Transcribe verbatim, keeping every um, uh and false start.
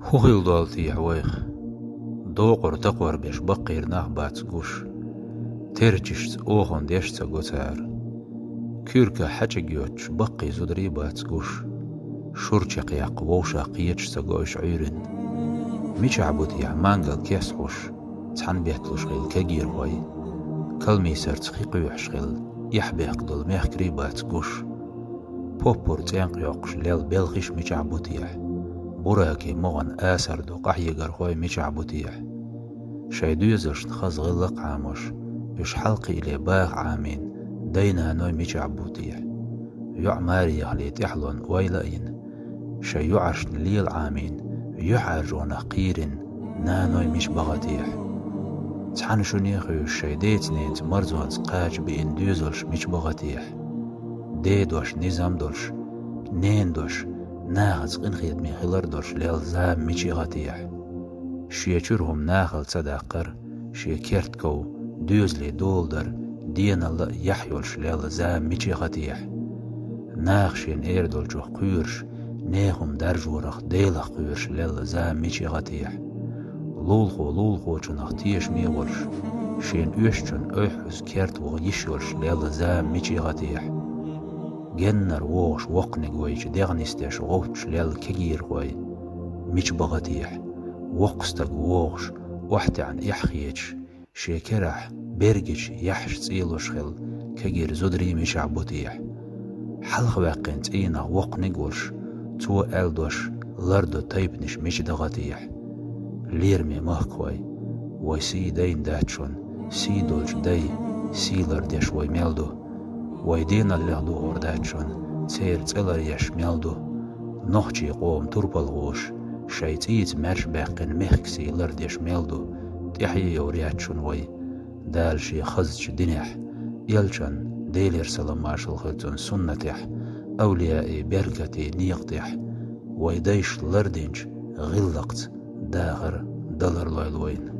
ХӀун хилла долу техьа вайх? Докъур такхор беш баккхийра нах бац гуш. Терчашца оханан деш ца го цара. Куьрка хьачиг йоцуш баккхий зударий бац гуш. Шура чекхъяккха вовшах кхеташ ца го уьш Ӏуьйрина. Мичахь бу техьа мангал кест хьуш, цхьаьна бетталуш хилла кегийрхой? Калмийсарца хи кхоьхьуш хилла, эхь бехк долу мехкарий бац гуш. Поппур цӀенкъ йоккхуш лелла белхиш мичахь бу техьа? Буракийн могӀан асар ду къахьегархой мичахь бу техьа? Шайн доьзалшна хаза гӀиллакх Ӏамош, уьш хьалакхиале баха Ӏамийна дай-наной мичахь бу техьа? ЙоӀ марехале тӀаьхьалонна ойла а йина, шайн йоӀаршна лела Ӏамийна, юьхьӀаьржонах кхийрина наной мича баха техьа? Цхьана шуне хуьйшуш шайн деца-ненаца марзонца кхача биъна доьзалш мича баха техьа? Ден дош низам долуш, ненан дош нахаца къинхетаме хилар долуш лелла зама мича яха техьа? Шен чуьра хӀума нахала ца даккхар, шен керт ков, доьзале доладар деналла а яхь йолуш лелла зама мича яха техьа? Наха шена эр долчух кхоьруш, нехан хӀума даржорах Делах кхоьруш лелла зама мича яха техьа? Лулахо лулахочунах тешаме а волуш, шена оьшучунна ойхьаза керта ваха йиш йолуш лелла зама мича яха техьа? Геннара вогӀуш воккханиг вайчу дегӀ нисдеш гӀовттуш лелла кегийрхой мича баха техьа? Воккха стаг вогӀуш, охьатаьӀна эхь хеташ, шен керахь бергачу яхьаш цӀийлуш хилла кегийра зударий мичахь бу техьа? Хьалхаваьккхина цӀийнах воккханиг а волуш, цо аьлла дош лардо тайпанаш мича даха техьа? Лераме махкахой, вай сий дайна дац шуна, сий долчу дай сий лардеш вай мел ду? Вай деналлех духур дац шуна, церан цӀе ларъеш мел ду? Нохчийн къоман турпалхоша шайн цӀийца маьрша баьккхина мехкан сий лардеш мел ду? ТӀаьхье а йовр яц шуна вай. Дала шен хазачу динехь, элчан, Делера салам-маршалла хуьлда цунна, суннатехь, авлияийн беркате некъа тӀехь вай дайша лардинчу гӀиллакхца дахар далар лойла вайна.